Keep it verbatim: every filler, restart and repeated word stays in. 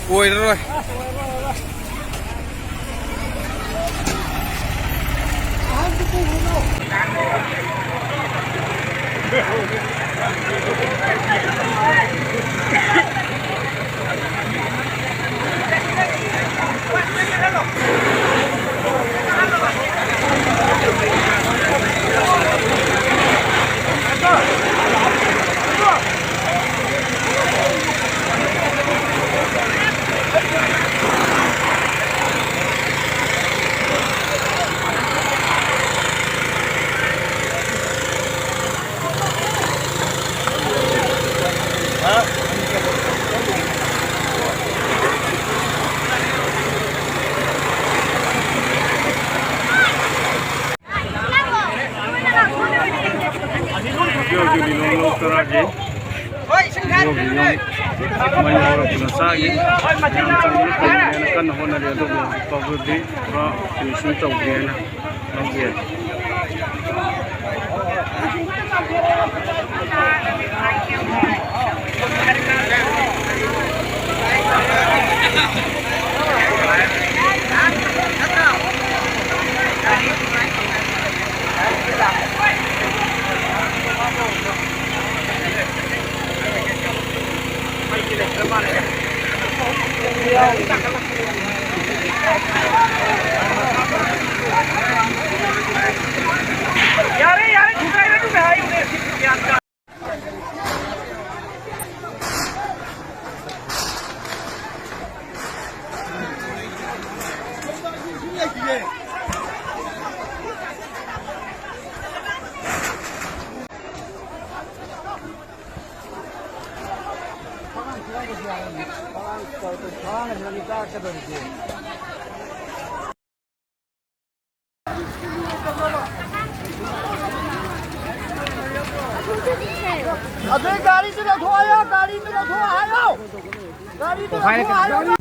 ꯑꯣꯏꯔꯔꯣꯏ꯫ ꯍꯧꯖꯤꯛ ꯍꯧꯖꯤꯛ ꯂꯤꯂꯣꯡ ꯂꯧ ꯇꯔꯥꯒꯤ ꯂꯧꯒꯤ ꯌꯨꯝ ꯃꯩ ꯍꯧꯔꯛꯇꯨꯅ ꯆꯥꯈꯤ꯫ ꯌꯥꯝ ꯆꯪꯅ ꯐꯪꯅꯦꯅ ꯀꯟꯅ ꯍꯣꯠꯅꯔꯤ, ꯑꯗꯨꯕꯨ ꯍꯧꯖꯤꯛ ꯐꯥꯎꯕꯗꯤ ꯄꯨꯔꯥ finishing ꯇꯧꯗ꯭ꯔꯤ ꯍꯥꯏꯅ ꯂꯧꯖꯩ꯫ ꯌꯥꯔꯦ, ꯌꯥꯔꯦ, ꯊꯨꯒꯥꯏꯔꯅꯨꯅꯦ, ꯍꯥꯏꯌꯨꯅꯦ, ꯁꯤ ꯒ꯭ꯌꯥꯟ ꯇꯥ-, ꯑꯗꯨ ꯒꯥꯔꯤꯗꯨ ꯂꯧꯊꯣꯛꯑꯣ, ꯒꯥꯔꯤꯗꯨ ꯂꯧꯊꯣꯛꯑꯣ ꯍꯥꯏꯌꯣ꯫ ꯒꯥꯔꯤꯗꯨ ꯂꯧꯊꯣꯛꯑꯣ ꯍꯥꯏꯌꯣ꯫